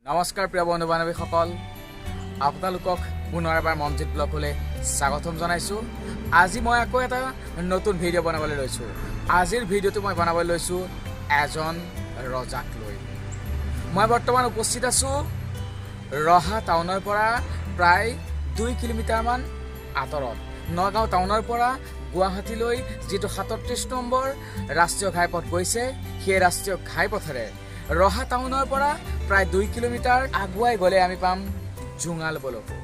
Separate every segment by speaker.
Speaker 1: নমস্কাৰ প্ৰিয় বন্ধু বান্ধৱীসকল, আপোনালোকক পুনৰ এবাৰ মনজিত ব্লগলৈ স্বাগতম জনাইছোঁ। আজি মই আকৌ এটা নতুন ভিডিঅ' বনাবলৈ লৈছোঁ। আজিৰ ভিডিঅ'টো মই বনাবলৈ লৈছোঁ এজন ৰজাক লৈ। মই বৰ্তমান উপস্থিত আছোঁ ৰহা টাউনৰ পৰা প্ৰায় 2 কিলোমিটাৰমান আঁতৰত। নগাঁও টাউনৰ পৰা গুৱাহাটীলৈ যিটো 37 নম্বৰ ৰাষ্ট্ৰীয় ঘাইপথ গৈছে, সেই ৰাষ্ট্ৰীয় ঘাইপথেৰে ৰহা টাউনৰ পৰা প্ৰায় 2 কিলোমিটাৰ আগুৱাই গ'লে আমি পাম জোঙাল বলহু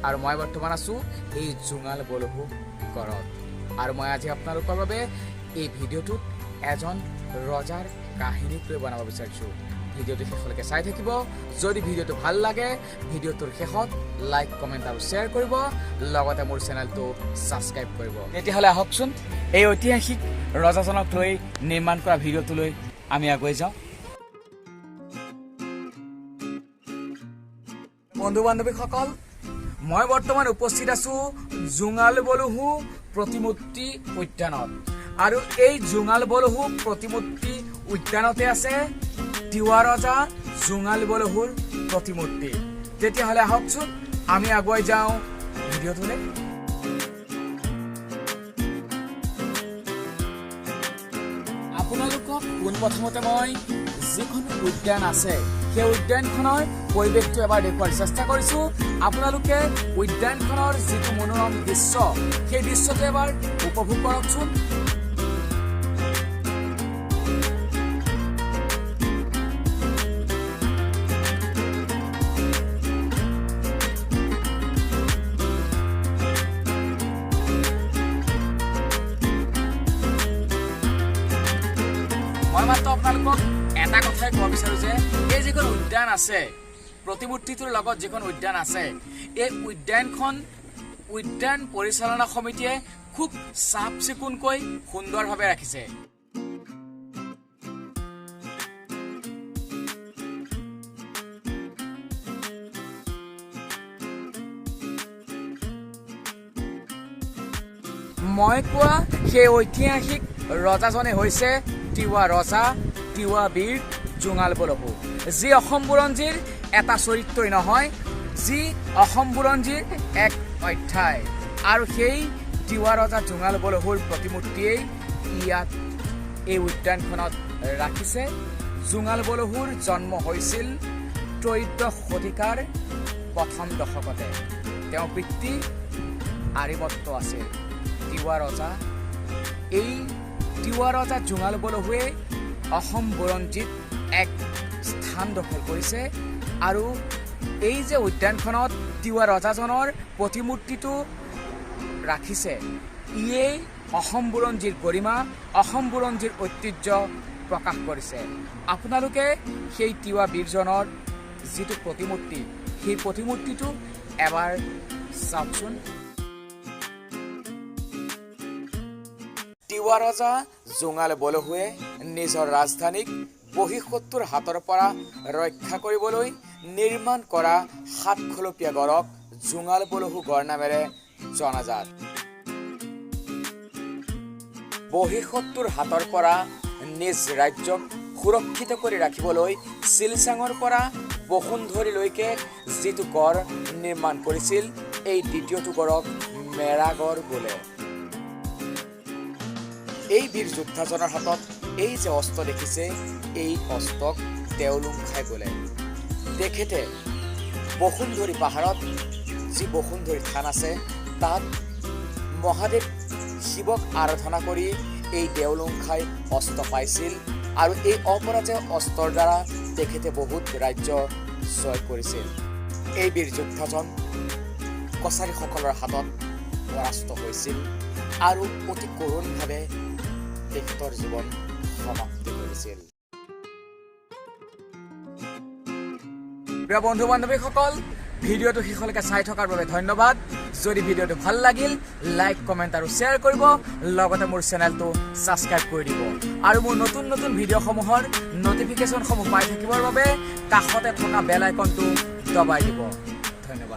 Speaker 1: আৰু মই বৰ্তমান আছোঁ এই জোঙাল বলহু গড়ত। আৰু মই আজি আপোনালোকৰ বাবে এই ভিডিঅ'টোত এজন ৰজাৰ কাহিনীক লৈ বনাব বিচাৰিছোঁ। ভিডিঅ'টো শেষলৈকে চাই থাকিব। যদি ভিডিঅ'টো ভাল লাগে, ভিডিঅ'টোৰ শেষত লাইক, কমেণ্ট আৰু শ্বেয়াৰ কৰিব, লগতে মোৰ চেনেলটো ছাবস্ক্ৰাইব কৰিব। তেতিয়াহ'লে আহকচোন, এই ঐতিহাসিক ৰজাজনক লৈ নিৰ্মাণ কৰা ভিডিঅ'টোলৈ আমি আগুৱাই যাওঁ। বন্ধু বান্ধৱীসকল, মই বৰ্তমান উপস্থিত আছো জোঙাল বলহু প্ৰতিমূৰ্তি উদ্যানত আৰু এই জোঙাল বলহু প্ৰতিমূৰ্তি উদ্যানতে আছে তিৱা ৰজা জোঙাল বলহুৰ প্ৰতিমূৰ্তি। তেতিয়াহ'লে আহকচোন, আমি আগুৱাই যাওঁ ভিডিঅ'টোলৈ। আপোনালোকক পোনপ্ৰথমতে মই যিখন উদ্যান আছে, সেই উদ্যানখনৰ পৰিৱেশটো এবাৰ দেখুওৱাৰ চেষ্টা কৰিছোঁ। আপোনালোকে উদ্যানখনৰ যিটো মনোৰম দৃশ্য, সেই দৃশ্যটো এবাৰ উপভোগ কৰকচোন। মই মাত্ৰ আপোনালোকক এটা কথাই ক'ব বিচাৰোঁ যে এই যিখন উদ্যান আছে, প্ৰতিমূৰ্তিটোৰ লগত যিখন উদ্যান আছে, এই উদ্যানখন উদ্যান পৰিচালনা সমিতিয়ে খুব চাফ চিকুণকৈ সুন্দৰভাৱে ৰাখিছে। মই কোৱা সেই ঐতিহাসিক ৰজাজনে হৈছে তিৱা ৰজা, তিৱা বীৰ জোঙাল বলহু, যি অসম বুৰঞ্জীৰ এটা চৰিত্ৰই নহয়, যি অসম বুৰঞ্জীৰ এক অধ্যায়। আৰু সেই তিৱা ৰজা জোঙাল বলহুৰ প্ৰতিমূৰ্তিয়েই ইয়াত এই উদ্যানখনত ৰাখিছে। জোঙাল বলহুৰ জন্ম হৈছিল ত্ৰয়োদশ শতিকাৰ প্ৰথম দশকতে। তেওঁৰ পিতৃ আৰিমত্ত আছিল তিৱা ৰজা। এই তিৱা ৰজা জোঙাল বলহুৱে অসম বুৰঞ্জীত এক স্থান দখল কৰিছে। আৰু এই যে উদ্যানখনত তিৱা ৰজাজনৰ প্ৰতিমূৰ্তিটো ৰাখিছে, ইয়েই অসম বুৰঞ্জীৰ গৰিমা, অসম বুৰঞ্জীৰ ঐতিহ্য প্ৰকাশ কৰিছে। আপোনালোকে সেই তিৱা বীৰজনৰ যিটো প্ৰতিমূৰ্তি, সেই প্ৰতিমূৰ্তিটো এবাৰ চাওকচোন। তিৱা ৰজা জোঙাল বলহুৱে নিজৰ ৰাজধানীক বহিঃশত্ৰুৰ হাতৰ পৰা ৰক্ষা কৰিবলৈ নিৰ্মাণ কৰা সাতখলপীয়া গড়ক জোঙাল বলহু গড় নামেৰে জনাজাত। বহিঃশত্ৰুৰ হাতৰ পৰা নিজ ৰাজ্যক সুৰক্ষিত কৰি ৰাখিবলৈ চিলচাঙৰ পৰা বসুন্ধৰীলৈকে যিটো গড় নিৰ্মাণ কৰিছিল, এই দ্বিতীয়টো গড়ক মেৰাগড় বোলে। এই বীৰ যোদ্ধাজনৰ হাতত এই যে অস্ত্ৰ দেখিছে, এই অস্ত্ৰক দেওলুংখাই বোলে। তেখেতে বসুন্ধৰী পাহাৰত যি বসুন্ধৰী থান আছে, তাত মহাদেৱ শিৱক আৰাধনা কৰি এই দেওলুংখাই অস্ত্ৰ পাইছিল আৰু এই অপৰাজেয় অস্ত্ৰৰ দ্বাৰা তেখেতে বহুত ৰাজ্য জয় কৰিছিল। এই বীৰ যোদ্ধাজন কছাৰীসকলৰ হাতত পৰাস্ত হৈছিল আৰু অতি কৰুণভাৱে তেখেতৰ জীৱন সমাপ্তি কৰিছিল। প্ৰিয় বন্ধু বান্ধৱীসকল, ভিডিঅ'টো শেষলৈকে চাই থকাৰ বাবে ধন্যবাদ। যদি ভিডিঅ'টো ভাল লাগিল, লাইক, কমেণ্ট আৰু শ্বেয়াৰ কৰিব, লগতে মোৰ চেনেলটো ছাবস্ক্ৰাইব কৰি দিব আৰু মোৰ নতুন নতুন ভিডিঅ'সমূহৰ নটিফিকেশ্যনসমূহ পাই থাকিবৰ বাবে কাষতে থকা বেল আইকনটো দবাই দিব। ধন্যবাদ।